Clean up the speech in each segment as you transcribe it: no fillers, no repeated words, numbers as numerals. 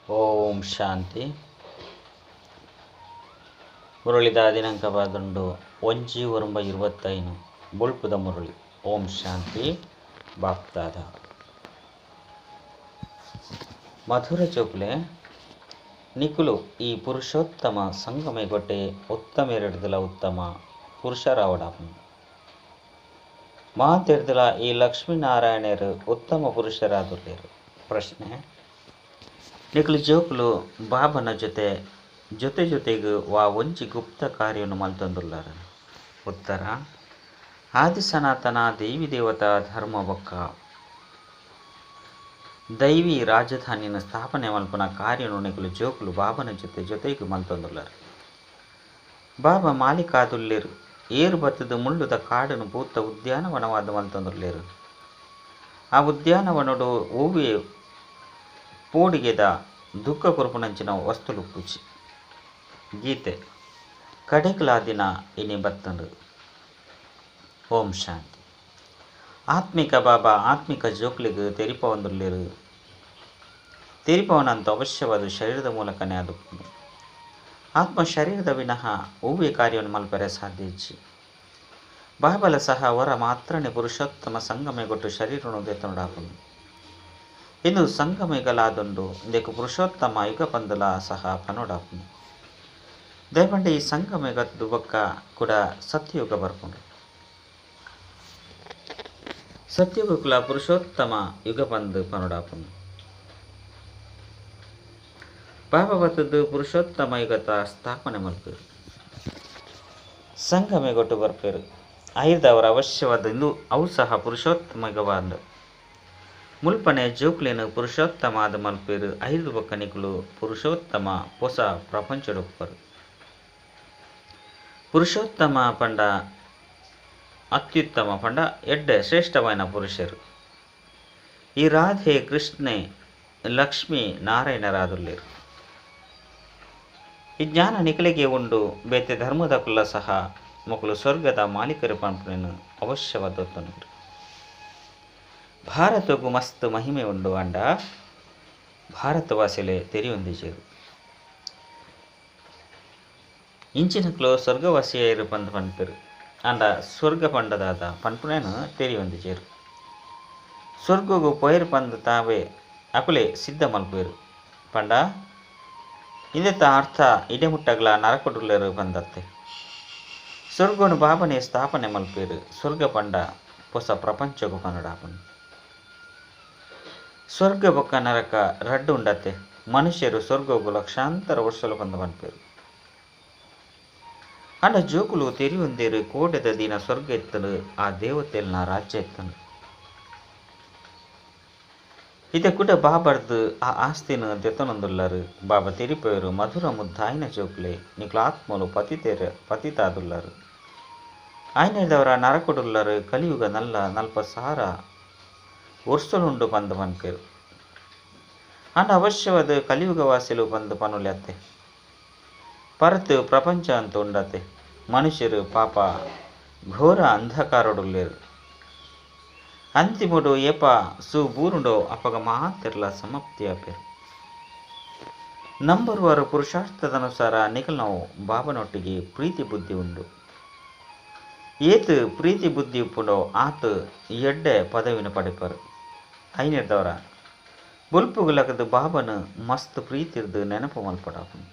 ಓಂ ಶಾಂತಿ. ಮುರಳಿದ ದಿನಾಂಕ ಬಾದುಂಡು 1/9/25 ಬೊಳ್ಪುದ ಮುರಳಿ. ಓಂ ಶಾಂತಿ. ಬಾಪ್ದಾದ ಮಧುರ ಚೋಕ್ಲೆ ನಿಕುಲು ಈ ಪುರುಷೋತ್ತಮ ಸಂಗಮೆಗೊಟ್ಟೆ ಉತ್ತಮೆರೆಡ್ದಲ ಉತ್ತಮ ಪುರುಷರಾವಡಾಪು ಮಾತೆರ್ದಲ ಈ ಲಕ್ಷ್ಮೀನಾರಾಯಣರು ಉತ್ತಮ ಪುರುಷರಾದುಲ್ಲೇರು. ಪ್ರಶ್ನೆ: ನಿಕುಲು ಜೋಕುಲು ಬಾಬನ ಜೊತೆ ಜೊತೆ ಜೊತೆಗೆ ವಾ ಒಂಜಿ ಗುಪ್ತ ಕಾರ್ಯವನ್ನು ಮಲ್ತೊಂದುಲ್ಲಾರ? ಉತ್ತರ: ಆದಿ ಸನಾತನ ದೇವಿ ದೇವತಾ ಧರ್ಮ ಬೊಕ್ಕ ದೈವಿ ರಾಜಧಾನಿಯನ್ನು ಸ್ಥಾಪನೆ ಮಲ್ಪುನ ಕಾರ್ಯನು ನಿಕುಲು ಜೋಕುಲು ಬಾಬನ ಜೊತೆ ಜೊತೆಗೆ ಮಲ್ತೊಂದುಲ್ಲಾರ. ಬಾಬಾ ಮಾಲಿಕಾದುಲ್ಲೇರು. ಏರು ಬತ್ತದ ಮುಳ್ಳುದ ಕಾಡನ್ನು ಪೂತ ಉದ್ಯಾನವನವಾದ ಮಲ್ತೊಂದುಲ್ಲೇರು. ಆ ಉದ್ಯಾನವನಡು ಓವೇ ಪೋಡಿಗೆದ ದುಃಖ ಕೊರಪುನಂಚಿನ ವಸ್ತುಲು ಪೂಜಿ. ಗೀತೆ ಕಡೆಕಲಾದಿನ ಇನಿ ಬತ್ತಂಡು. ಓಂ ಶಾಂತಿ. ಆತ್ಮಿಕ ಬಾಬಾ ಆತ್ಮಿಕ ಜೋಕ್ಲಿಗೆ ತೆರಿಪವಂದುಲ್ಲೇರು. ತೆರಿಪವನಂತ ಅವಶ್ಯವಾದ ಶರೀರದ ಮೂಲಕನೇ ಅದು ಆತ್ಮ ಶರೀರದ ವಿನಃ ಹೂವೆ ಕಾರ್ಯವನ್ನು ಮಲ್ಪರೆ ಸಾಧ್ಯ ಇಚ್ಚಿ. ಬಾಬಲ ಸಹ ವರ ಮಾತ್ರನೇ ಪುರುಷೋತ್ತಮ ಸಂಗಮೆಗೊಟ್ಟು ಶರೀರನು ದೆತ್ತೊಂಡಾಪುಂಡು. ಇಂದು ಸಂಗಮೆಗಲಾದುಂಡು ಇಂದಕ್ಕೆ ಪುರುಷೋತ್ತಮ ಯುಗ ಪಂದಲ ಸಹ ಪನೋಡಾಪುಂಡು. ದಯಪಂಡೆ ಈ ಸಂಗಮೆಗದ್ದು ಬೊಕ್ಕ ಕೂಡ ಸತ್ಯಯುಗ ಬರ್ಪುಂಡು. ಸತ್ಯುಗಕುಲ ಪುರುಷೋತ್ತಮ ಯುಗ ಪಂದು ಪನೋಡಾಪುಂಡು. ಬಾಬಾ ಬತ್ತದ್ದು ಪುರುಷೋತ್ತಮ ಯುಗತ ಸ್ಥಾಪನೆ ಮಲ್ಪೇರು. ಸಂಗಮೆಗೊಟ್ಟು ಬರ್ಪೇರು. ಐದವರ ಅವಶ್ಯವಾದ ಇಂದು ಅವು ಸಹ ಪುರುಷೋತ್ತಮ ಯುಗವಾದ ಮುಲ್ಪನೆ ಜೋಕ್ಲೇನು ಪುರುಷೋತ್ತಮ ಆದ ಮಲ್ಪೇರು. ಐದು ಬೊಕ್ಕನಿಕುಲು ಪುರುಷೋತ್ತಮ ಹೊಸ ಪ್ರಪಂಚಡೊಪ್ಪರು. ಪುರುಷೋತ್ತಮ ಪಂಡ ಅತ್ಯುತ್ತಮ ಪಂಡ ಎಡ್ಡೆ ಶ್ರೇಷ್ಠವಾದ ಪುರುಷರು. ಈ ರಾಧೆ ಕೃಷ್ಣೆ ಲಕ್ಷ್ಮೀ ನಾರಾಯಣರಾದುಲ್ಲೇರು. ಈ ಜ್ಞಾನ ನಿಕಲಿಗೆ ಉಂಡು. ಬೇತೆ ಧರ್ಮದ ಕುಲ್ಲ ಸಹ ಮಕ್ಕಳು ಸ್ವರ್ಗದ ಮಾಲೀಕರು ಪಂಪನೇನು ಅವಶ್ಯವಾದ. ಭಾರತಕ್ಕೂ ಮಸ್ತ್ ಮಹಿಮೆ ಉಂಡು ಅಂಡ ಭಾರತವಾಸಿಲೆ ತೆರಿಯೊಂದಿಜೇರು. ಇಂಚಿನಕ್ಲು ಸ್ವರ್ಗವಾಸಿಯರು ಪಂದ್ ಪನ್ಪೆರು. ಅಂಡ ಸ್ವರ್ಗ ಪಂಡದಾದ ಪನ್ಪುನೇನು ತೆರಿಯೊಂದಿಜೇರು. ಸ್ವರ್ಗಗು ಪೊಯರ್ ಪಂದ್ ತಾವೇ ಅಕುಲೆ ಸಿದ್ಧ ಮಲ್ಪೇರು. ಪಂಡ ಇಂದೆತ್ತ ಅರ್ಥ ಇಡೆಮುಟ್ಟಗ್ಲ ನರಕೊಡುಲ್ಲೇರು ಪಂದತ್ತೆ. ಸ್ವರ್ಗನು ಬಾಬನೆ ಸ್ಥಾಪನೆ ಮಲ್ಪೇರು. ಸ್ವರ್ಗ ಪಂಡ ಹೊಸ ಪ್ರಪಂಚಗು ಪನಡಾಪನು. ಸ್ವರ್ಗ ಬೊಕ್ಕ ನರಕ ರಡ್ಡು ಉಂಡತ್ತೆ. ಮನುಷ್ಯರು ಸ್ವರ್ಗಗು ಲಕ್ಷಾಂತರ ವರ್ಷಲು ಪಂದ ಪನ್ಪೇರು. ಅಂಡ ಜೋಕುಲು ತೆರಿಯೊಂದೇರು ಕೋಟೆದ ದಿನ ಸ್ವರ್ಗ ಎತ್ತನು ಆ ದೇವತೆಲ್ನ ರಾಜ್ಯ ಎತ್ತನು. ಇದೇ ಕೂಡ ಬಾಬರ್ದು ಆ ಆಸ್ತಿನ ದೆತ್ತನೊಂದುಲ್ಲಾರು. ಬಾಬಾ ತೆರಿಪೇರು ಮಧುರ ಮುದ್ದಾಯಿನ ಜೋಕ್ಲೆ ನಿಕ್ಲ ಆತ್ಮಲು ಪತಿತೇರ ಪತಿತಾದುಲ್ಲಾರು. ಆಯ್ನದವರ ನರಕೊಡುಲ್ಲಾರು. ಕಲಿಯುಗ ನಲ್ಲ ನಲ್ಪ ಸಾರ ವರ್ಷಲುಂಡು ಪಂದು ಪನ್ಪೇರು. ಅಂಡ ಅವಶ್ಯವಾದ ಕಲಿಯುಗ ವಾಸಿಲು ಪಂದು ಪನುಲೆತ್ತೆ. ಪರತು ಪ್ರಪಂಚ ಅಂತ ಉಂಡತೆ. ಮನುಷ್ಯರು ಪಾಪ ಘೋರ ಅಂಧಕಾರಡುಲ್ಲೇರು. ಅಂತಿಮುಡು ಏಪ ಸು ಬೂರುಂಡೋ ಅಪಗ ಮಾತಿರ್ಲ ಸಮಾಪ್ತಿ ಆಪೇರು. ನಂಬರುವರು ಪುರುಷಾರ್ಥದನುಸಾರ ನಿಕಲ್ನವು ಬಾಬನೊಟ್ಟಿಗೆ ಪ್ರೀತಿ ಬುದ್ಧಿ ಉಂಡು. ಏತು ಪ್ರೀತಿ ಬುದ್ಧಿ ಉಪ್ಪುಂಡೋ ಆತು ಎಡ್ಡೆ ಪದವಿನ ಪಡೆಪರು. ಐನಿರ್ದವರ ಬೊಲ್ಪುಗುಲಕದ ಬಾಬನ ಮಸ್ತ್ ಪ್ರೀತಿರ್ದು ನೆನಪು ಮಲ್ಪಡಾಪುಂಡು.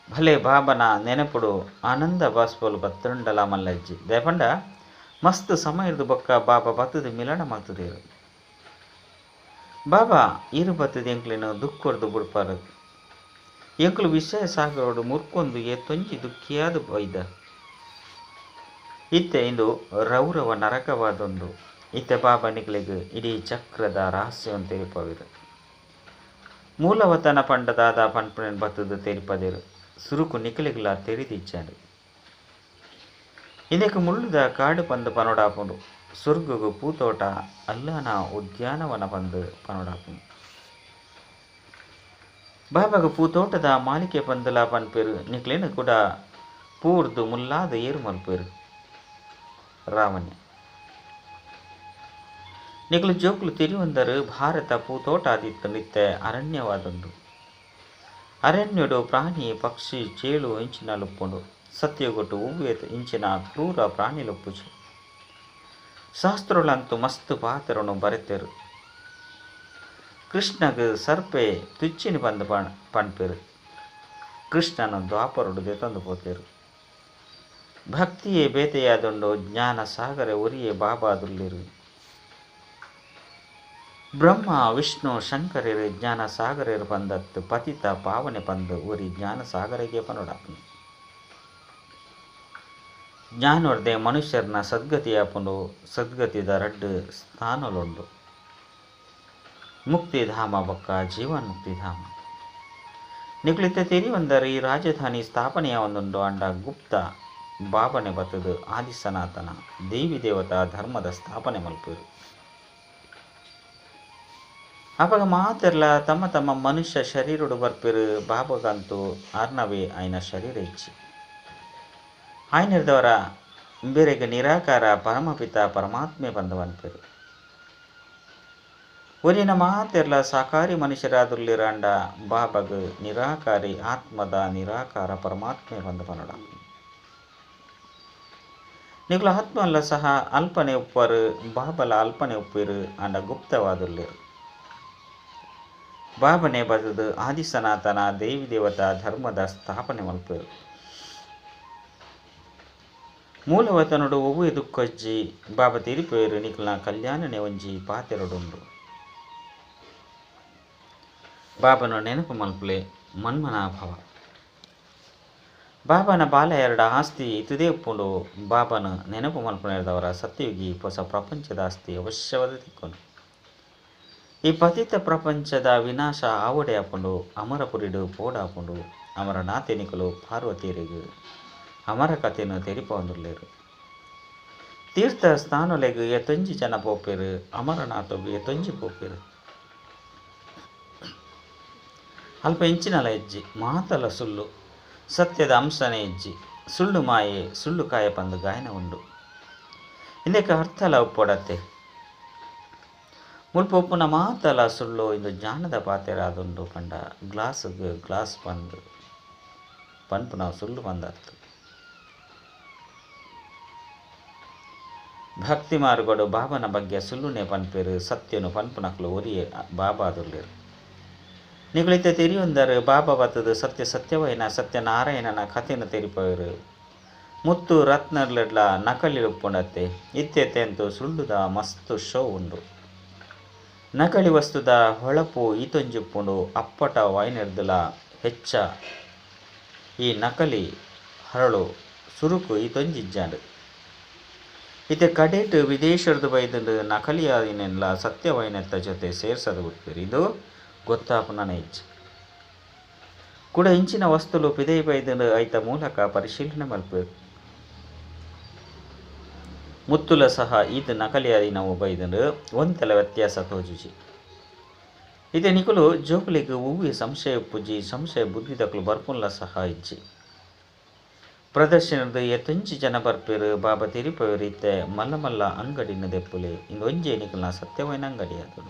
ಭಲೆ ಬಾಬನ ನೆನಪುಡು ಆನಂದ ಬಾಸ್ಪೋಲು ಬತ್ತುಂಡಲ ಮಲ್ಲಜ್ಜಿ. ದಯಪಂಡ ಮಸ್ತ್ ಸಮಯದ ಬೊಕ್ಕ ಬಾಬಾ ಬತ್ತದ ಮಿಲನ ಮಲ್ತದೇರು. ಬಾಬಾ ಇರು ಬತ್ತದ ಎಂಕ್ಲೇನು ದುಃಖೊರ್ದು ಬುಡ್ಪಾರ. ಎಂಕ್ಲು ವಿಷಯ ಸಾಗರೋಡು ಮುರ್ಕೊಂದು ಏತೊಂಜಿ ದುಃಖಿಯಾದ ಬೈದ. ಇತ್ತೆ ಇಂದು ರೌರವ ನರಕವಾದೊಂದು. ಇತ್ತೆ ಬಾಬಾ ನಿಕ್ಲೆಗ್ ಇಡೀ ಚಕ್ರದ ರಹಸ್ಯವನ್ನು ತೆರಿಪವಿರು. ಮೂಲವತನ ಪಂಡದಾದ ಪನ್ಪುನೆನ್ ಬತ್ತದ ತೆರಿಪದೇರು. ಸುರುಕು ನಿಕ್ಲೆಗ್ಲ ತೆರಿದಿಚ್ಚಾಡು. ಇದಕ್ಕೆ ಮುಳ್ಳುದ ಕಾಡು ಪಂದು ಪನೋಡಾಪುಂಡು. ಸ್ವರ್ಗಗು ಪೂತೋಟ ಅಲ್ಲನ ಉದ್ಯಾನವನ ಪಂದು ಪನೋಡಾಪುಂಡು. ಬಾಬಾಗ ಪೂತೋಟದ ಮಾಲಿಕೆ ಪಂದಲ ಪನ್ಪೇರು. ನಿಕ್ಲೇನು ಕೂಡ ಪೂರ್ದು ಮುಲ್ಲಾದ ಏರು ಮಲ್ಪೇರು. ರಾವಣ್ಯ ನಿಕುಲು ಜೋಕುಲು ತಿರಿಯೊಂದರು ಭಾರತ ಪೂತೋಟ ಆದಿತ್ತು ನಿತ್ಯ ಅರಣ್ಯವಾದುಂಡು. ಅರಣ್ಯಡು ಪ್ರಾಣಿ ಪಕ್ಷಿ ಚೇಳು ಇಂಚಿನ ಲುಪ್ಪುಂಡು. ಸತ್ಯಗೊಟ್ಟು ಉವ್ವೆ ಇಂಚಿನ ಕ್ರೂರ ಪ್ರಾಣಿ ಲುಪ್ಪುಜಿ. ಶಾಸ್ತ್ರಗಳಂತೂ ಮಸ್ತ್ ಪಾತ್ರನು ಬರೆತೆರು. ಕೃಷ್ಣಗ್ ಸರ್ಪೆ ತುಚ್ಚಿನ ಬಂದು ಪಣ್ಪೆರು. ಕೃಷ್ಣನ ದ್ವಾಪರುಡು ದೆತೊಂದು ಪೋತೆರು. ಭಕ್ತಿಯೇ ಬೇತೆಯಾದುಂಡು. ಜ್ಞಾನ ಸಾಗರ ಒರಿಯೇ ಬಾಬಾದುಲ್ಲೆರು. ಬ್ರಹ್ಮ ವಿಷ್ಣು ಶಂಕರರು ಜ್ಞಾನ ಸಾಗರರು ಪಂದತ್ತು ಪತಿತ ಪಾವನೆ ಪಂದು ಒರಿ ಜ್ಞಾನ ಸಾಗರಗೆ ಪನೊಡಾಪುನು. ಜ್ಞಾನೋರ್ದೆ ಮನುಷ್ಯರ್ನ ಸದ್ಗತಿಯಾಪುಂಡು. ಸದ್ಗತಿದ ರಡ್ಡು ಸ್ಥಾನಲುಂಡು. ಮುಕ್ತಿಧಾಮ ಬೊಕ್ಕ ಜೀವನ್ ಮುಕ್ತಿಧಾಮ. ನಿಕುಲಿತ ತೆರಿವಂದರು ಈ ರಾಜಧಾನಿ ಸ್ಥಾಪನೆಯ ಒಂದುಂಡು. ಅಂಡ ಗುಪ್ತ ಬಾಬನೆ ಬತ್ತದು ಆದಿ ಸನಾತನ ದೇವಿ ದೇವತಾ ಧರ್ಮದ ಸ್ಥಾಪನೆ ಮಲ್ಪುರು. ಅಪಗ ಮಾತೆರ್ಲ ತಮ್ಮ ತಮ್ಮ ಮನುಷ್ಯ ಶರೀರಡು ಬರ್ಪಿರು. ಬಾಬಗಂತೂ ಅರ್ಣವೇ ಆಯ್ನ ಶರೀರ ಇಚ್ಚಿ ಆಯ್ನಿರ್ದವರ ಬೇರೆಗೆ ನಿರಾಕಾರ ಪರಮಪಿತ ಪರಮಾತ್ಮೆ ಬಂದವನ್ಪೇರು. ಒರಿನ ಮಾತೆರ್ಲ ಸಾಕಾರಿ ಮನುಷ್ಯರಾದುಲ್ಲಿರಾಂಡ ಬಾಬಗ್ ನಿರಾಕಾರಿ ಆತ್ಮದ ನಿರಾಕಾರ ಪರಮಾತ್ಮೆ ಬಂದವನಡ. ನಿಗುಲ ಆತ್ಮಲ್ಲ ಸಹ ಅಲ್ಪನೆ ಉಪ್ಪರು ಬಾಬಲ ಅಲ್ಪನೆ ಉಪ್ಪಿರು ಅಂಡ ಗುಪ್ತವಾದುಲ್ಲಿರು. ಬಾಬನೆ ಬದದು ಆದಿ ಸನಾತನ ದೇವಿ ದೇವತಾ ಧರ್ಮದ ಸ್ಥಾಪನೆ ಮಲ್ಪೇರು. ಮೂಲವತನುಡು ಒವ್ವೆ ದುಃಖಜ್ಜಿ ಬಾಬಾ ತಿರಿಪೇರು ನಿಕುಲ್ನ ಕಲ್ಯಾಣನೆ ಒಂಜಿ ಪಾತೆರಡುಂಡು. ಬಾಬನ ನೆನಪು ಮಲ್ಪುಲೆ ಮನ್ಮನಾಭವ. ಬಾಬನ ಬಾಲ ಎರಡ ಆಸ್ತಿ ಇತುದೇ ಉಪ್ಪುಂಡು. ಬಾಬನ ನೆನಪು ಮಲ್ಪುನೆರ್ದವರ ಸತ್ಯಯುಗಿ ಹೊಸ ಪ್ರಪಂಚದ ಆಸ್ತಿ ಅವಶ್ಯವಾದ ತಿಕ್ಕೊಂಡು. ಈ ಪತಿತ ಪ್ರಪಂಚದ ವಿನಾಶ ಆವಡೆ ಆಪುಂಡು. ಅಮರಪುರಿಡು ಪೋಡಾಪುಂಡು. ಅಮರನಾಥೆನಿಕಲು ಪಾರ್ವತಿಯರಿಗೆ ಅಮರ ಕಥೆಯನ್ನು ತೆರಿಪೊಂದುಲ್ಲೆರು. ತೀರ್ಥ ಸ್ಥಾನೊಲೆಗ್ ಎತ್ತೊಂಜಿ ಜನ ಪೋಪೆರು. ಅಮರನಾಥಗ್ ಎತ್ತೊಂಜಿ ಪೋಪೆರು. ಅಲ್ಪ ಇಂಚಿನಲ ಹೆಜ್ಜಿ ಮಾತಲ ಸುಳ್ಳು. ಸತ್ಯದ ಅಂಶನೇ ಹೆಜ್ಜಿ. ಸುಳ್ಳು ಮಾಯೆ ಸುಳ್ಳು ಕಾಯ ಪಂದು ಗಾಯನ ಉಂಡು. ಇಂದಕ್ಕೆ ಅರ್ಥಲ ಉಪ್ಪೊಡತ್ತೆ. ಮುಲ್ಪ ಉಪ್ಪುನ ಮಾತಲ ಸುಳ್ಳು ಇಂದು ಜ್ಞಾನದ ಪಾತೆರಾದುಂಡು. ಪಂಡ ಗ್ಲಾಸ್ಗ್ ಗ್ಲಾಸ್ ಪಂದು ಪನ್ಪುನ ಸುಳ್ಳು ಪಂದತ್ತು. ಭಕ್ತಿ ಮಾರ್ಗಡು ಬಾಬನ ಬಗ್ಗೆ ಸುಳ್ಳುನೆ ಪನ್ಪೇರು. ಸತ್ಯನು ಪನ್ಪುನಕ್ಲು ಒರಿಯೇ ಬಾಬಾದುಲ್ಲೆರು. ನಿಕುಲಿತ ತೆರಿಯೊಂದರು ಬಾಬಾ ಬತ್ತದು ಸತ್ಯ ಸತ್ಯವೈನ ಸತ್ಯನಾರಾಯಣನ ಕಥೆಯನ್ನು ತೆರಿಪವರು. ಮುತ್ತು ರತ್ನರ್ಲೆಡ್ಲ ನಕಲಿ ಉಪ್ಪುಂಡತ್ತೆ. ಇತ್ತೆತ್ತೆಂತು ಸುಳ್ಳುದ ಮಸ್ತು ಶೋ ಉಂಡು. ನಕಲಿ ವಸ್ತುದ ಹೊಳಪು ಈತೊಂಜಿ ಉಪ್ಪುಂಡು. ಅಪ್ಪಟ ವಾಯಿನೆರ್ದುಲ ಹೆಚ್ಚ ಈ ನಕಲಿ ಹರಳು ಸುರುಕು ಈತೊಂಜಿಜ್ಜಾಂಡು. ಇತ್ತೆ ಕಡೇಟ್ ವಿದೇಶರ್ದು ಬೈದುಂಡು ನಕಲಿಯಾದಿನೆಲ್ಲ ಸತ್ಯವೈನೆತ್ತ ಜೊತೆ ಸೇರ್ಸದು ಬಿಡ್ತೀರಿ. ಇದು ಗೊತ್ತಾಪುನ ಹೆಜ್ಜೆ ಕೂಡ ಇಂಚಿನ ವಸ್ತುಲು ಪಿದೈ ಬೈದುಂಡು ಐತ ಮೂಲಕ ಪರಿಶೀಲನೆ ಮಲ್ಪೇರು. ಮುತ್ತುಲ ಸಹ ಈತ ನಕಲಿಯಾದಿನವು ಬೈದುಂಡು ಒಂತೆಲ ವ್ಯತ್ಯಾಸ ತೋಜುಜಿ. ಇತ್ತೆ ನಿಕುಲು ಜೋಕುಲಿಗ್ ಒವ್ವೆ ಸಂಶಯ ಉಪ್ಪುಜಿ. ಸಂಶಯ ಬುದ್ಧಿದಕ್ಲು ಬರ್ಪುನ್ಲ ಸಹ ಇಜ್ಜಿ. ಪ್ರದರ್ಶನದ ಎತ್ತೊಂಜಿ ಜನ ಬರ್ಪೇರು. ಬಾಬಾ ತಿರಿಪೇರು ಇತ್ತೆ ಮಲ್ಲ ಮಲ್ಲ ಅಂಗಡಿನ ದೆಪ್ಪುಲೆ. ಇಂದು ಒಂಜೆ ನಿಕುಲ್ನ ಸತ್ಯವೈನ ಅಂಗಡಿ ಅದು.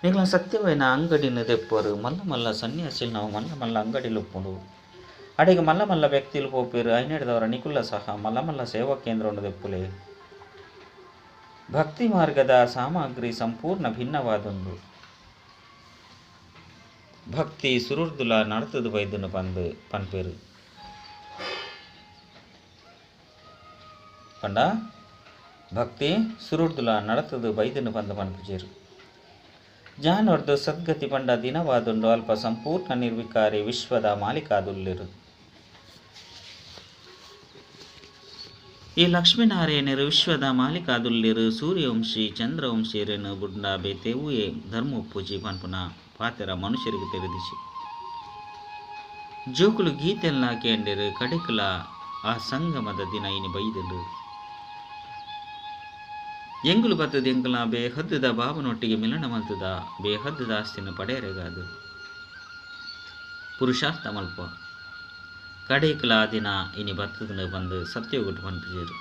ನಿಕುಲ್ನ ಸತ್ಯವೈನ ಅಂಗಡಿನ ದೆಪ್ಪರು. ಮಲ್ಲ ಮಲ್ಲ ಸನ್ಯಾಸಿ ನಾವು ಮಲ್ಲ ಮಲ್ಲ ಅಂಗಡಿಲು ಉಪ್ಪುಂಡು. ಅಡೆಗೆ ಮಲ್ಲ ಮಲ್ಲ ವ್ಯಕ್ತಿಲು ಪೋಪೇರು. ಐನೆಡ್ದವರ ನಿಕುಲ್ಲ ಸಹ ಮಲ್ಲ ಮಲ್ಲ ಸೇವಾ ಕೇಂದ್ರವನ್ನು ದೆಪ್ಪುಲೆ. ಭಕ್ತಿ ಮಾರ್ಗದ ಸಾಮಗ್ರಿ ಸಂಪೂರ್ಣ ಭಿನ್ನವಾದೊಂದು. ಭಕ್ತಿ ಸುರುರ್ದುಲ ನಡತದು ಬೈದುನು ಪಂದು ಪನ್ಪೇರು. ಪಂಡ ಭಕ್ತಿ ಸುರುರ್ದುಲ ನಡತದು ಬೈದುನು ಪಂದು ಪನ್ಪುಜೇರು. ಜಾನೊರ್ದು ಸದ್ಗತಿ ಪಂಡ ದಿನವಾದುಂಡು. ಅಲ್ಪ ಸಂಪೂರ್ಣ ನಿರ್ವಿಕಾರಿ ವಿಶ್ವದ ಮಾಲೀಕಾದುಲ್ಲೆರು. ಈ ಲಕ್ಷ್ಮೀನಾರಾಯಣರು ವಿಶ್ವದ ಮಾಲೀಕಾದುಲ್ಲೆರು. ಸೂರ್ಯವಂಶಿ ಚಂದ್ರವಂಶಿಯರನ್ನು ಬುಡ್ಡ ಬೇತೆವುಯೇ ಧರ್ಮ ಪೂಜಿ ಪನ್ಪುನ ಪಾತೆರ ಮನುಷ್ಯರಿಗೆ ತೆರೆದಿಸಿ. ಜೋಕುಲು ಗೀತೆಲ್ಲ ಕೇಂಡಿರು. ಕಡೆಕುಲ ಆ ಸಂಗಮದ ದಿನ ಇನಿ ಬೈದುಂಡು. ಎಂಗುಲು ಬತ್ತದ ಎಂಕುಲ ಬೇಹದ್ದುದ ಬಾಬನೊಟ್ಟಿಗೆ ಮಿಲನ ಮಲ್ತದ ಬೇಹದ್ದುದ ಆಸ್ತಿನ ಪಡೆಯರೆಗಾದು ಪುರುಷಾರ್ಥ ಮಲ್ಪ. ಕಡೆಕುಲ ಆ ದಿನ ಇನಿ ಬತ್ತದ ಬಂದು ಸತ್ಯಗುಟ್ಟು ಪನ್ಪುಜೇರು.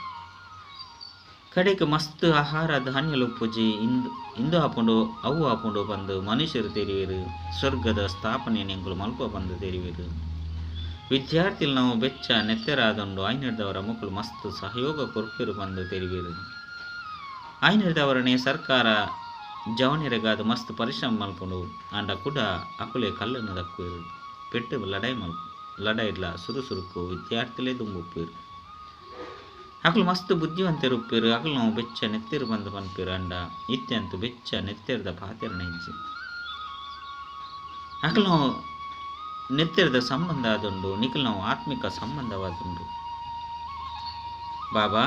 ಕಡೆಕ್ ಮಸ್ತ್ ಆಹಾರ ಧಾನ್ಯಲು ಉಪ್ಪುಜಿ ಇಂದು ಇಂದು ಆಪುಂಡು ಅವು ಆಪುಂಡು ಪಂದ್ ಮನುಷ್ಯರು ತೆರಿವೆರ್ ಸ್ವರ್ಗದ ಸ್ಥಾಪನೆ ಎಂಕುಲು ಮಲ್ಪ ಪಂದ್ ತೆರಿವೆರ್ ವಿದ್ಯಾರ್ಥಿಲು ನಾವು ಬೆಚ್ಚ ನೆತ್ತೆರಾದುಂಡು ಆಯ್ನೆಡ್ದವರ ಮೊಕುಲು ಮಸ್ತ್ ಸಹಯೋಗ ಕೊರ್ಪೆರು ಪಂದ್ ತೆರಿವೆರ್ ಆಯ್ನೆಡ್ದವರನೇ ಸರ್ಕಾರ ಜವನೆರೆಗಾದ್ ಮಸ್ತ್ ಪರಿಶ್ರಮ ಮಲ್ಪುಂಡು ಆಂಡ ಕುಡ ಅಕುಲೆ ಕಲ್ಲನ್ನು ದಕ್ಕುವೆರ್ ಪೆಟ್ಟು ಲಡಾಯಿ ಮಲ್ಪು ಲಡಾಯಿಡ್ಲ ಸುರು ಸುರುಕು ವಿದ್ಯಾರ್ಥಿಲೇ ದುಂಬುಪ್ಪೆರ್ ಅಕುಲು ಮಸ್ತ್ ಬುದ್ಧಿವಂತೆರು ಉಪ್ಪೆರ್ ಅಕುಲು ನಾವು ಬೆಚ್ಚ ನೆತ್ತೆರು ಪಂದ್ ಪನ್ಪೆರ್ ಆಂಡ ಇತ್ಯಂತು ಬೆಚ್ಚ ನೆತ್ತೆರ್ದ ಪಾತೆರನೆ ಇಜ್ಜಿ ಅಕುಲು ನಾವು ನೆತ್ತೆರ್ದ ಸಂಬಂಧ ಆದುಂಡು ನಿಕುಲು ನಾವು ಆತ್ಮಿಕ ಸಂಬಂಧವಾದುಂಡು ಬಾಬಾ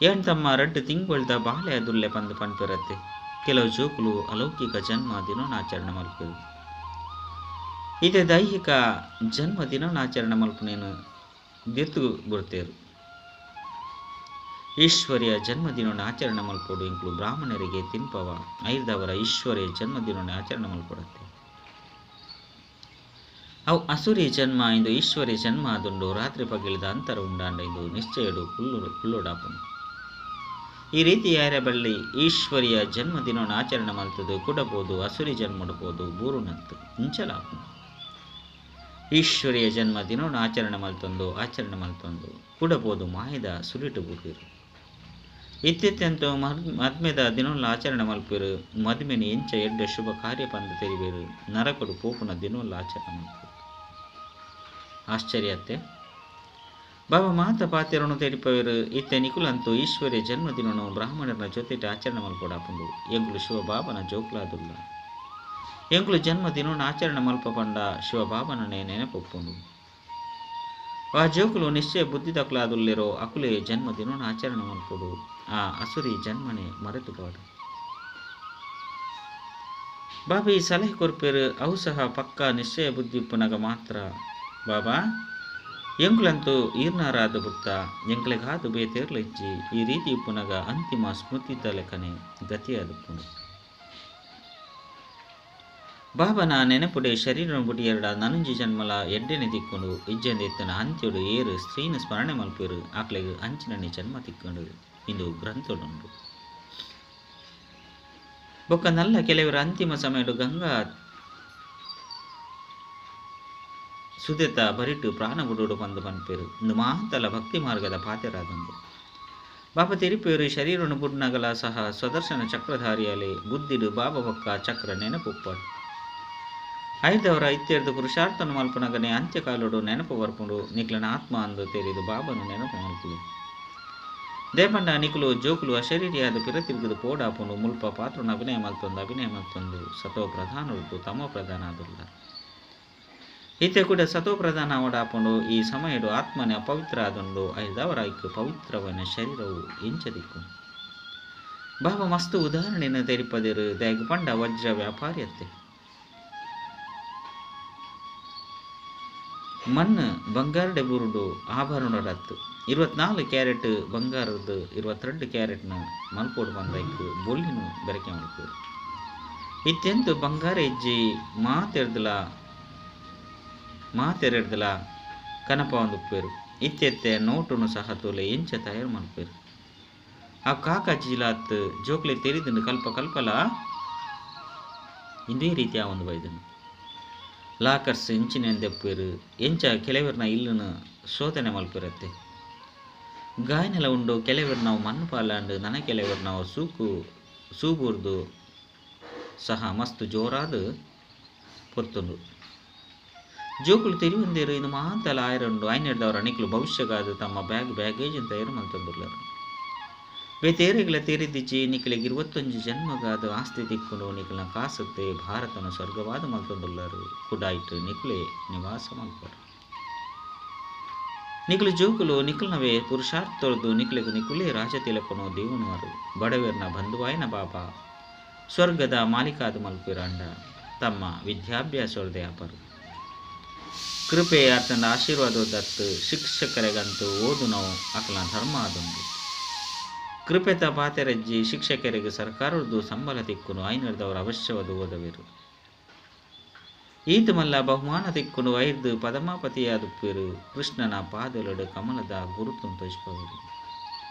ಏನ್ ತಮ್ಮ ರಡ್ಡ್ ತಿಂಗೊಳ್ದ ಬಾಳೆ ಅದುಲ್ಲೆ ಪಂದ್ ಪನ್ಪೆರತ್ತೆ ಕೆಲವು ಜೋಕುಲು ಅಲೌಕಿಕ ಜನ್ಮ ದಿನೋನಾಚರಣೆ ಮಲ್ಪೆರು ಇದೇ ದೈಹಿಕ ಜನ್ಮ ದಿನೋನಾಚರಣೆ ಮಲ್ಪುನೇನು ದಿರ್ತು ಬುಡ್ತೇರು ಈಶ್ವರ್ಯ ಜನ್ಮದಿನವನ್ನು ಆಚರಣೆ ಮಲ್ಪೊಡು ಇಂಕ್ಲು ಬ್ರಾಹ್ಮಣರಿಗೆ ತಿನ್ಪವ ಐರ್ದವರ ಈಶ್ವರ್ಯ ಜನ್ಮದಿನವನ್ನು ಆಚರಣೆ ಮಲ್ಪೊಡತ್ತೆ ಅವು ಅಸುರಿ ಜನ್ಮ ಇಂದು ಈಶ್ವರ್ಯ ಜನ್ಮ ಆದುಂಡು ರಾತ್ರಿ ಪಗಿಳಿದ ಅಂತರ ಉಂಡಾಂಡ ಇದು ನಿಶ್ಚಯಡು ಕುಲ್ಲು ಕುಲ್ಲುಡಾಪುಂಡು ಈ ರೀತಿ ಯಾರ ಬಳ್ಳಿ ಈಶ್ವರ್ಯ ಜನ್ಮದಿನವನ್ನು ಆಚರಣೆ ಮಲ್ತದು ಕುಡಬೋದು ಅಸುರಿ ಜನ್ಮಡ್ಬೋದು ಬೂರುನತ್ತು ಇಂಚಲಾಪುಂಡು ಈಶ್ವರ್ಯ ಜನ್ಮದಿನವನ್ನು ಆಚರಣೆ ಮಲ್ತೊಂದು ಆಚರಣೆ ಮಲ್ತೊಂದು ಕುಡಬೋದು ಮಾಯದ ಸುರಿಟು ಬೂಪಿರು ಇತ್ಯಂತ ಮದ್ಮೆದ ದಿನೊಲ್ಲ ಆಚರಣೆ ಮಲ್ಪೆರು ಮದ್ಮೆನಿ ಎಂಚ ಎಡ್ಡೆ ಶುಭ ಕಾರ್ಯ ಪಂದ್ ತೆರಿವೇರು ನರಕಡು ಪೋಪುನ ದಿನೊಲ್ಲ ಆಚರಣೆ ಮಲ್ಪೆರು ಆಶ್ಚರ್ಯತ್ತೆ ಬಾಬಾ ಮಾತ ಪಾತೆರನು ತೆರಿಪವೇರು ಇತ್ತೆ ನಿಕುಲಂತೂ ಈಶ್ವರ್ಯ ಜನ್ಮದಿನನು ಬ್ರಾಹ್ಮಣರ ಜೊತೆಟ್ ಆಚರಣೆ ಮಲ್ಪೊಡಾಪುಂಡು ಎಂಕುಲು ಶಿವಬಾಬನ ಜೋಕ್ಲಾದುಲ್ಲ ಎಂಕುಲು ಜನ್ಮದಿನನು ಆಚರಣೆ ಮಲ್ಪ ಪಂಡ ಶಿವಬಾಬನನೇ ನೆನಪೊಪ್ಪುಂಡು ಆ ಜೋಕುಲು ನಿಶ್ಚಯ ಬುದ್ಧಿದಕ್ಲಾದುಲ್ಲೆರೋ ಅಕುಲೇ ಜನ್ಮದಿನನು ಆಚರಣೆ ಮಲ್ಪೊಡು ಆ ಅಸುರಿ ಜನ್ಮನೆ ಮರೆತು ಪಾಡು ಬಾಬಾ ಈ ಸಲಹೆ ಕೊರ್ಪೇರು ಅವು ಸಹ ಪಕ್ಕಾ ನಿಶ್ಚಯ ಬುದ್ಧಿ ಉಪ್ಪುನಗ ಮಾತ್ರ ಬಾಬಾ ಎಂಕುಲಂತೂ ಈರ್ನಾರಾದ ಬುತ್ತ ಎಂಕಲೆಗಾದು ಬೇತೇರ್ಲೆಜ್ಜಿ ಈ ರೀತಿ ಉಪ್ಪುನಗ ಅಂತಿಮ ಸ್ಮೃತಿ ತಲೆಕನೆ ಗತಿಯಾದುಪ್ಪುಂಡು ಬಾಬನ ನೆನಪುಡೆ ಶರೀರ ಬುಡಿಯರಡ ನನಂಜಿ ಜನ್ಮಲ ಎಡ್ಡೆನೆ ದಿಕ್ಕೊಂಡು ಇಜ್ಜಂದೆ ಇತ್ತನ ಅಂತ್ಯಡು ಏರು ಸ್ತ್ರೀನ ಸ್ಮರಣೆ ಮಲ್ಪೇರು ಆಕ್ಲೆಗ್ ಅಂಚಿನನೆ ಜನ್ಮ ತಿಕ್ಕೊಂಡು ಇಂದು ಗ್ರಂಥಡುಂಡು ಬೊಕ್ಕ ನಲ್ಲ ಕೆಲವರ ಅಂತಿಮ ಸಮಯಡು ಗಂಗಾ ಸುದೆತ ಬರಿಟು ಪ್ರಾಣ ಬುಡುಡು ಬಂದು ಪನ್ಪೇರು ಇಂದು ಮಹಾಂತಲ ಭಕ್ತಿ ಮಾರ್ಗದ ಪಾತೆರಾದುಂಡು ಬಾಬಾ ತೆರಿಪೇರು ಶರೀರನು ಬುಡ್ನಗಲ ಸಹ ಸ್ವದರ್ಶನ ಚಕ್ರಧಾರಿಯಲೆ ಬುದ್ಧಿಡು ಬಾಬಾ ಬೊಕ್ಕ ಚಕ್ರ ನೆನಪುಪ್ಪಾಡು ಐದವರ ಇತ್ತೆರ್ದು ಪುರುಷಾರ್ಥನು ಮಲ್ಪನಗನೆ ಅಂತ್ಯಕಾಲುಡು ನೆನಪು ಬರ್ಪುಂಡು ನಿಕ್ಲನ ಆತ್ಮ ಅಂದು ತೆರಿದು ಬಾಬನು ನೆನಪು ಮಲ್ಪುಲು ದೇಪಂಡ ನಿಕುಲು ಜೋಕುಲು ಅಶರೀರಿಯಾದ ಪಿರ ತಿರುಗುದು ಪೋಡಾಪುಂಡು ಮುಲ್ಪ ಪಾತ್ರನ ಅಭಿನಯ ಮಲ್ತೊಂದು ಅಭಿನಯ ಮಲ್ತೊಂದು ಸತೋ ಪ್ರಧಾನರುದ್ದು ತಮೋ ಪ್ರಧಾನ ಆದುಲ್ಲ ಇತ್ತೆ ಕೂಡ ಸತೋ ಪ್ರಧಾನ ಅವಡಾಪುಂಡು ಈ ಸಮಯಡು ಆತ್ಮನೆ ಅಪವಿತ್ರ ಆದುಂಡು ಐದವರ ಐಕ್ ಪವಿತ್ರವನ ಶರೀರವು ಎಂಚದಿಕ್ಕು ಬಾಬಾ ಮಸ್ತು ಉದಾಹರಣೆಯನ್ನು ತೆರಿಪದಿರು ದಾಯಗ ಪಂಡ ವಜ್ರ ವ್ಯಾಪಾರಿಯತ್ತೆ ಮಣ್ಣು ಬಂಗಾರಡೆ ಬುರುಡು ಆಭರಣರತ್ತು 24 ಕ್ಯಾರೆಟ್ ಬಂಗಾರದ್ದು 22 ಕ್ಯಾರೆಟ್ನ ಮಲ್ಪೋಡು ಬಂದೈಕ್ ಬೊಲ್ಲಿನ ಬೆರಕೆ ಮಲ್ಪೇರು ಇತ್ಯಂತು ಬಂಗಾರ ಇಜ್ಜಿ ಮಾತೆರೆಡ್ದಲ ಕನಪ ಒಂದು ಉಪ್ಪೇರು ಇತ್ಯತ್ತೆ ನೋಟುನು ಸಹ ತೋಲೆ ಎಂಚ ತಯಾರು ಮಲ್ಪೇರು ಆ ಕಾಕ ಚೀಲಾತ್ ಜೋಕ್ಲೆ ತೆರಿದುಂಡು ಕಲ್ಪ ಕಲ್ಪಲ ಇಂದೇ ರೀತಿಯ ಒಂದು ಬೈದನು ಲಾಕರ್ಸ್ ಇಂಚಿನೆಂದೆಪ್ಪೇರು ಎಂಚ ಕೆಲವರ್ನ ಇಲ್ಲನು ಶೋಧನೆ ಮಲ್ಪಿರತ್ತೆ ಗಾಯನೆಲ ಉಂಡು ಕೆಲವರು ನಾವು ಮಣ್ಣು ಪಾಲಾಂಡು ನನ ಕೆಲವರು ನಾವು ಸೂಕು ಸೂಬೂರ್ದು ಸಹ ಮಸ್ತ್ ಜೋರಾದ ಪೊರ್ತುಂಡು ಜೋಕುಲು ತೆರಿವಂದೇರು ಇದು ಮಹಾಂತಲ ಆಯರುಂಡು ಆಯ್ನೆಡ್ದವರ ಅಣಿಕಲು ಭವಿಷ್ಯಗಾದ ತಮ್ಮ ಬ್ಯಾಗ್ ಬ್ಯಾಗೇಜ್ ತಯಾರು ಮಲ್ತೊಂದುಲ್ಲರು ಬೇತೇರೆಗಳ ತೇರಿದ್ದಿಚ್ಚಿ ನಿಖಲಿಗೆ 21 ಜನ್ಮಗಾದ ಆಸ್ತಿ ತಿಕ್ಕೊಂಡು ನಿಖಲ್ನ ಕಾಸುತ್ತೆ ಭಾರತನ ಸ್ವರ್ಗವಾದ ಮಲ್ತೊಂದುಲ್ಲರು ಕುಡಾಯಿಟ್ಟು ನಿಖಲೆ ನಿವಾಸ ಮಲ್ಪರು ನಿಖಲು ಜೋಕುಲು ನಿಖಲ್ನವೇ ಪುರುಷಾರ್ಥರದು ನಿಖಲಿಗೆ ನಿಖುಲೇ ರಾಜತಿಲಕನು ದೇವನುವರು ಬಡವೇರ್ನ ಬಂಧುವಾಯನ ಬಾಬಾ ಸ್ವರ್ಗದ ಮಾಲೀಕಾದ ಮಲ್ಪಿರಾಂಡ ತಮ್ಮ ವಿದ್ಯಾಭ್ಯಾಸೊಳದೆ ಅಪರು ಕೃಪೆ ಆತನ ಆಶೀರ್ವಾದ ದತ್ತು ಶಿಕ್ಷಕರಿಗಂತೂ ಓದು ನಾವು ಅಕಲ ಧರ್ಮ ಆದೊಂದು ಕೃಪೆತ ಪಾತೆರಜ್ಜಿ ಶಿಕ್ಷಕರಿಗೆ ಸರ್ಕಾರದ್ದು ಸಂಬಳ ತಿಕ್ಕುನು ಐನರ್ದವರ ಅವಶ್ಯವಾದ ಓದವಿರು ಈತ ಮಲ್ಲ ಬಹುಮಾನ ತಿಕ್ಕುನು ಐರ್ದು ಪದಮಾಪತಿಯಾದುಪ್ಪೇರು ಕೃಷ್ಣನ ಪಾದಲೊಡು ಕಮಲದ ಗುರುತು ತೋಜಿಪವರು.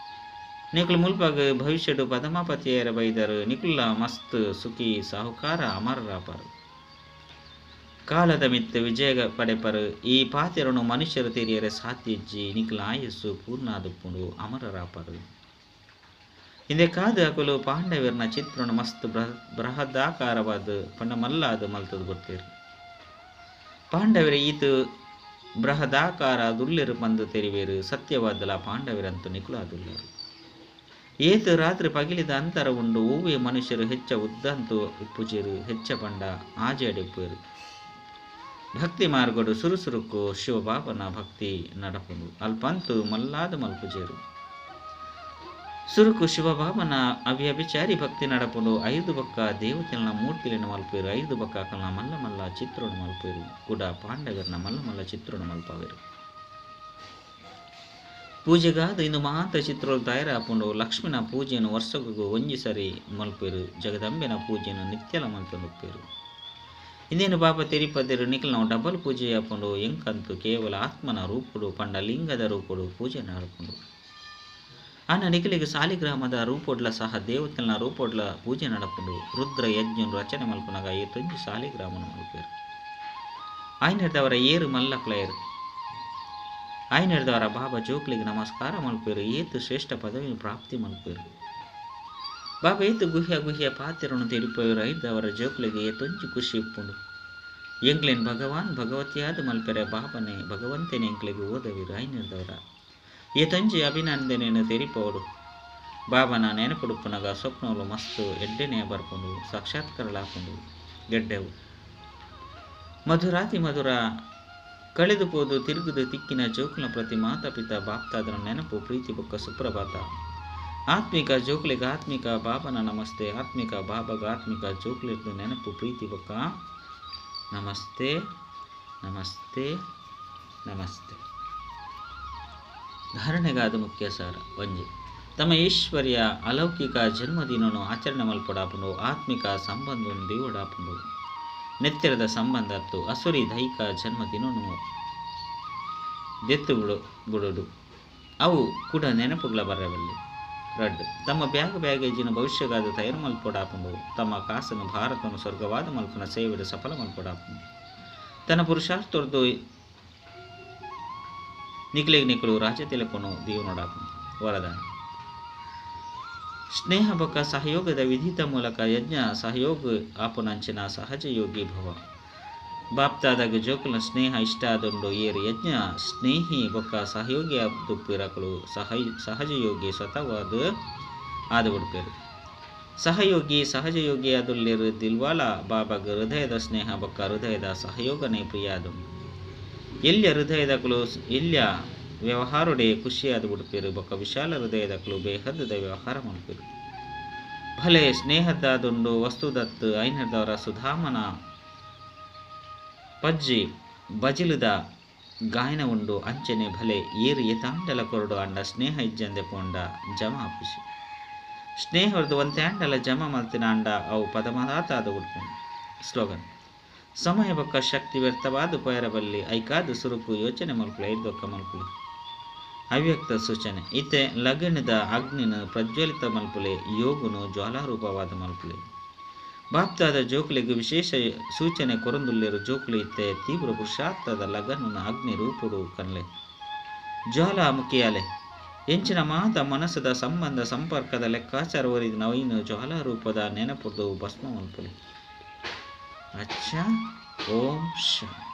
ನಿಕುಲು ಮುಲ್ಪಾಗ ಭವಿಷ್ಯಡು ಪದಮಾಪತಿಯರ ಬೈದರು ನಿಕುಲ್ಲ ಮಸ್ತ್ ಸುಖಿ ಸಾಹುಕಾರ ಅಮರರಾಪರು ಕಾಲದ ಮಿತ್ತು ವಿಜಯ ಪಡೆಪರು ಈ ಪಾತೆರನು ಮನುಷ್ಯರು ತೆರಿಯರೆ ಸಾಧ್ಯಜ್ಜಿ ನಿಕುಲ ಆಯಸ್ಸು ಪೂರ್ಣಾದುಪ್ಪುಂಡು ಅಮರರಾಪರು ಹಿಂದೆ ಕಾದು ಅಕಲು ಪಾಂಡವರ್ನ ಚಿತ್ರನು ಮಸ್ತ್ ಬೃಹದಾಕಾರವಾದ ಪಂಡ ಮಲ್ಲಾದ ಮಲ್ತದು ಗೊತ್ತೇರು ಪಾಂಡವರ ಈತು ಬೃಹದಾಕಾರ ದುಲ್ಲೆರು ಪಂದು ತೆರಿವೇರು ಸತ್ಯವಾದಲ ಪಾಂಡವರಂತೂ ನಿಕುಲಾದುಲ್ಲರು ಏತು ರಾತ್ರಿ ಪಗಿಲಿದ ಅಂತರ ಉಂಡು ಓವೇ ಮನುಷ್ಯರು ಹೆಚ್ಚ ಉದ್ದಂತು ಉಪ್ಪುಜೇರು ಹೆಚ್ಚ ಪಂಡ ಆಜೆ ಅಡಿಪ್ಪೇರು ಭಕ್ತಿ ಮಾರ್ಗಡು ಸುರುಸುರುಕು ಶಿವಬಾಬನ ಭಕ್ತಿ ನಡಪುಂಡು ಅಲ್ಪಂತು ಮಲ್ಲಾದ ಮಲ್ಪುಜೇರು ಸುರುಕು ಶಿವಬಾಬನ ಅವ್ಯಭಿಚಾರಿ ಭಕ್ತಿ ನಡಪುಂಡು ಐದು ಬಕ್ಕ ದೇವತೆನ ಮೂರ್ತಿలను ಮಲ್ಪೇರು ಐದು ಬಕ್ಕ ಅಕಲ್ನ ಮಲ್ಲ ಮಲ್ಲ ಚಿತ್ರನು ಮಲ್ಪೇರು ಕೂಡ ಪಾಂಡವರ್ನ ಮಲ್ಲ ಮಲ್ಲ ಚಿತ್ರನು ಮಲ್ಪವೇರು ಪೂಜೆಗಾದ ಇಂದು ಮಾತ್ರ ಚಿತ್ರಗಳು ತಯಾರಾಪುಂಡು ಲಕ್ಷ್ಮೀನ ಪೂಜೆಯನ್ನು ವರ್ಷಕ್ಕೂ ಒಂಜಿ ಸರಿ ಮಲ್ಪೇರು ಜಗದಂಬೆನ ಪೂಜೆಯನ್ನು ನಿತ್ಯಲ ಮಲ್ತೊಂದುಪ್ಪೇರು ಇಂದೇನು ಬಾಬಾ ತೆರಿಪದಿರು ನಿಖಲ್ ನಾವು ಡಬಲ್ ಪೂಜೆ ಆಪುಂಡು ಎಂಕಂತು ಕೇವಲ ಆತ್ಮನ ರೂಪುಡು ಪಂಡ ಲಿಂಗದ ರೂಪುಡು ಪೂಜೆ ನಡಪುಂಡು ಆನ ನಿಖಲಿಗೆ ಸಾಲಿಗ್ರಾಮದ ರೂಪೊಡ್ಲ ಸಹ ದೇವತೆನ ರೂಪೊಡ್ಲ ಪೂಜೆ ನಡಪುಂಡು ರುದ್ರ ಯಜ್ಞನು ರಚನೆ ಮಲ್ಪುನಗ ಏತೊಂಜಿ ಸಾಲಿಗ್ರಾಮನು ಮಲ್ಪೇರು ಆಯ್ನದವರ ಏರು ಮಲ್ಲಕ್ಲಯರು ಆಯ್ನದವರ ಬಾಬಾ ಜೋಕ್ಲಿಗೆ ನಮಸ್ಕಾರ ಮಲ್ಪೇರು ಏತು ಶ್ರೇಷ್ಠ ಪದವಿಯನ್ನು ಪ್ರಾಪ್ತಿ ಮಲ್ಪೇರು ಬಾಬಾ ಏತು ಗುಹ್ಯ ಗುಹ್ಯ ಪಾತ್ರನು ತೆರಿಪೇರು ಐದವರ ಜೋಕ್ಲಿಗೆ ಏತೊಂಜಿ ಖುಷಿ ಇಪ್ಪುಂಡು ಎಂಕ್ಲೇನ್ ಭಗವಾನ್ ಭಗವತಿಯಾದ ಮಲ್ಪೆರೆ ಬಾಬನೆ ಭಗವಂತನೇ ಎಂಕ್ಲಿಗೆ ಓದವಿರು ಐನದವರ ಏತಂಜಿ ಅಭಿನಂದನೆಯನ್ನು ತೆರಿಪವರು ಬಾಬನ ನೆನಪುಡುಪುನಗ ಸ್ವಪ್ನಗಳು ಮಸ್ತು ಎಡ್ಡೆನೆ ಬರ್ಕೊಂಡು ಸಾಕ್ಷಾತ್ಕಾರಲಾಕೊಂಡು ಗೆಡ್ಡೆವು ಮಧುರಾತಿ ಮಧುರ ಕಳೆದು ಪೋದು ತಿರುಗುದು ತಿಕ್ಕಿನ ಜೋಕುಲ ಪ್ರತಿ ಮಾತಾ ಪಿತಾ ಬಾಪ್ತಾದರ ನೆನಪು ಪ್ರೀತಿ ಬೊಕ್ಕ ಸುಪ್ರಭಾತ ಆತ್ಮಿಕ ಜೋಕ್ಲಿಗೆ ಆತ್ಮಿಕ ಬಾಬನ ನಮಸ್ತೆ ಆತ್ಮಿಕ ಬಾಬಗ ಆತ್ಮಿಕ ಜೋಕ್ಲಿರ್ದು ನೆನಪು ಪ್ರೀತಿ ಬೊಕ್ಕ ನಮಸ್ತೆ ನಮಸ್ತೆ ನಮಸ್ತೆ. ಧಾರಣೆಗಾದ ಮುಖ್ಯ ಸಾರ ಒಂಜಿ ತಮ್ಮ ಈಶ್ವರ್ಯ ಅಲೌಕಿಕ ಜನ್ಮದಿನನು ಆಚರಣೆ ಮಲ್ಪಡಾಪುಂಡು ಆತ್ಮಿಕ ಸಂಬಂಧವನ್ನು ದೇವಡಾಪುಂಡು ನೆತ್ತಿರದ ಸಂಬಂಧ ಅತ್ತು ಅಸುರಿ ದೈಹಿಕ ಜನ್ಮದಿನನು ದೆತ್ತು ಬಿಡುಡು ಅವು ಕೂಡ ನೆನಪುಗಳ ಬರವಲ್ಲಿ. ರಡ್ಡು ತಮ್ಮ ಬ್ಯಾಗ್ ಬ್ಯಾಗೇಜಿನ ಭವಿಷ್ಯಗಾದ ತಯಾರು ಮಲ್ಪಡಾಪುಂಡು ತಮ್ಮ ಕಾಸನ್ನು ಭಾರತವನ್ನು ಸ್ವರ್ಗವಾದ ಮಲ್ಪನ ಸೇವೆಡು ಸಫಲ ಮಲ್ಪಡಾಪುಂಡು ತನ್ನ ಪುರುಷಾರ್ಥದ್ದು ನಿಕ್ಲಿಗೆ ನಿಕ್ಕಳು ರಾಜ ತಿಲಕನು ದೇವನೋಡಾಪುಂಡು. ವರದಾನ ಸ್ನೇಹ ಬೊಕ್ಕ ಸಹಯೋಗದ ವಿಧಿತ ಮೂಲಕ ಯಜ್ಞ ಸಹಯೋಗ ಆಪುನಂಚಿನ ಸಹಜ ಯೋಗಿ ಭವ. ಬಾಪ್ತಾದಾಗ ಜೋಕುಲ ಸ್ನೇಹ ಇಷ್ಟ ಆದುಂಡು ಏರು ಯಜ್ಞ ಸ್ನೇಹಿ ಬೊಕ್ಕ ಸಹಯೋಗಿ ಆದುಪ್ಪಿರಕಲು ಸಹಜ ಯೋಗಿ ಸ್ವತಃವಾದ ಆದ ಉಡುಪೇರು. ಸಹಯೋಗಿ ಸಹಜ ಯೋಗಿ ಆದುಲ್ಲೇರು ದಿಲ್ವಾಲ ಬಾಬಾಗ ಹೃದಯದ ಸ್ನೇಹ ಬೊಕ್ಕ ಹೃದಯದ ಸಹಯೋಗನೇ ಪ್ರಿಯ ಆದುಂಡು. ಎಲ್ಲಿಯ ಹೃದಯದಕಲು ಎಲ್ಲಿಯ ವ್ಯವಹಾರೊಡೆ ಖುಷಿಯಾದ ಉಡುಪೇರು ಬೊಕ್ಕ ವಿಶಾಲ ಹೃದಯದಕಲು ಬೇಹದ್ದದ ವ್ಯವಹಾರ ಮಲ್ಪೇರು. ಭಲೆ ಸ್ನೇಹದ್ದಾದುಂಡು ವಸ್ತುದತ್ತು ಐನದವರ ಸುಧಾಮನ ಪಜ್ಜಿ ಬಜಿಲುದ ಗಾಯನ ಉಂಡು ಅಂಚನೆ ಭಲೆ ಏರು ಏತಾಂಡಲ ಕೊರಡು ಅಂಡ ಸ್ನೇಹ ಇಜ್ಜಂದೆ ಪೋಂಡ ಜಮ ಆಪುಜಿ. ಸ್ನೇಹರ್ದು ಒಂತೆ ಅಂಡಲ ಜಮ ಮಲ್ತಿನ ಅಂಡ ಅವು ಪದಮದಾತಾದ ಉಡ್ಪುಂಡು. ಸ್ಲೋಗನ್ ಸಮಯ ಬೊಕ್ಕ ಶಕ್ತಿ ವ್ಯರ್ಥವಾದ ಪಯರಬಲ್ಲಿ ಐಕಾದು ಸುರುಕು ಯೋಚನೆ ಮಲ್ಪುಲೆ ಐದೊಕ್ಕ ಮಲ್ಪುಲೆ. ಅವ್ಯಕ್ತ ಸೂಚನೆ ಇತ್ತೆ ಲಗ್ನದ ಅಗ್ನಿನ ಪ್ರಜ್ವಲಿತ ಮಲ್ಪುಲೆ ಯೋಗುನು ಜ್ವಾಲಾರೂಪವಾದ ಮಲ್ಪುಲೆ. ಬಾಪ್ತಾದ ಜೋಕುಲಿಗೆ ವಿಶೇಷ ಸೂಚನೆ ಕೊರಂದುಲ್ಲೇರು ಜೋಕುಲು ಇತ್ತೆ ತೀವ್ರ ಪುರುಷಾರ್ಥದ ಲಗನನ ಅಗ್ನಿ ರೂಪುಡು ಕನ್ಲೆ ಜ್ವಾಲಾಮುಖಿಯಾಲೆ ಎಂಚಿನ ಮಾತ ಮನಸ್ಸದ ಸಂಬಂಧ ಸಂಪರ್ಕದ ಲೆಕ್ಕಾಚಾರ ಒರಿದ ನವೀನ ಜ್ವಾಲಾರೂಪದ ನೆನಪುದು ಭಸ್ಮ ಮಲ್ಪುಲೆ. ಅಚ್ಚಾ, ಓಂ ಶಾಂತಿ.